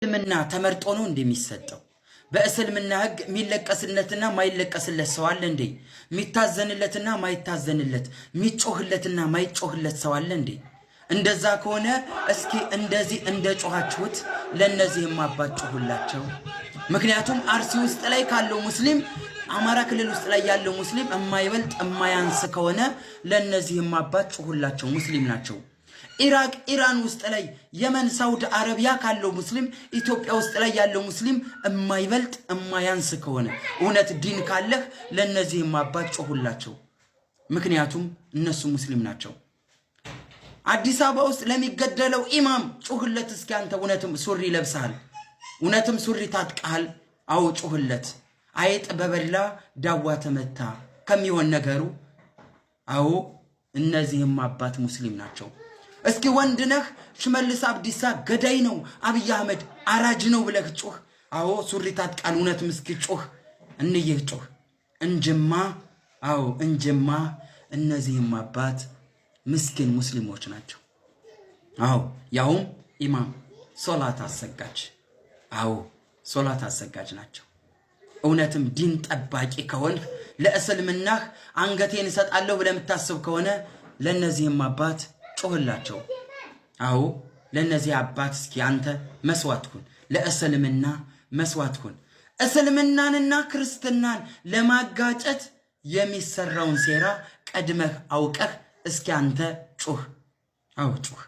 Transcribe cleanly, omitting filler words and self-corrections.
እስልምና ተመርጦ ነው እንደሚሰጠው? በእስልምና ህግ የሚለቀስለትና ማይለቀስለት ሰው አለ እንዴ? የሚታዘንለትና ማይታዘንለት፣ የሚጮህለትና ማይጮህለት ሰው አለ እንዴ? እንደዛ ከሆነ እስኪ እንደዚህ እንደ ጮኻችሁት ለእነዚህም አባት ጮሁላቸው። ምክንያቱም አርሲ ውስጥ ላይ ካለው ሙስሊም፣ አማራ ክልል ውስጥ ላይ ያለው ሙስሊም የማይበልጥ የማያንስ ከሆነ ለእነዚህም አባት ጮሁላቸው፣ ሙስሊም ናቸው። ኢራቅ፣ ኢራን ውስጥ ላይ፣ የመን፣ ሳውዲ አረቢያ ካለው ሙስሊም ኢትዮጵያ ውስጥ ላይ ያለው ሙስሊም የማይበልጥ የማያንስ ከሆነ፣ እውነት ዲን ካለህ ለእነዚህም አባት ጮሁላቸው። ምክንያቱም እነሱ ሙስሊም ናቸው። አዲስ አበባ ውስጥ ለሚገደለው ኢማም ጩህለት እስኪ አንተ። እውነትም ሱሪ ለብሰሃል፣ እውነትም ሱሪ ታጥቀሃል። አዎ ጩህለት። አይጥ በበላ ዳዋ ተመታ ከሚሆን ነገሩ። አዎ እነዚህም አባት ሙስሊም ናቸው። እስኪ ወንድ ነህ፣ ሽመልስ አብዲሳ ገዳይ ነው፣ አብይ አህመድ አራጅ ነው ብለህ ጩህ። አዎ ሱሪ ታጥቃል። እውነትም እስኪ ጩህ፣ እንይህ ጩህ። እንጅማ አዎ እንጅማ እነዚህም አባት ምስኪን ሙስሊሞች ናቸው። አዎ ያውም ኢማም፣ ሶላት አሰጋጅ። አዎ ሶላት አሰጋጅ ናቸው። እውነትም ዲን ጠባቂ ከሆንህ፣ ለእስልምናህ አንገቴን እሰጣለሁ ብለህ የምታስብ ከሆነ ለእነዚህም አባት ጮህላቸው። አዎ ለእነዚህ አባት እስኪ አንተ መስዋዕት ሁን፣ ለእስልምና መስዋዕት ሁን። እስልምናንና ክርስትናን ለማጋጨት የሚሰራውን ሴራ ቀድመህ አውቀህ እስኪ አንተ ጩህ። አዎ ጩህ።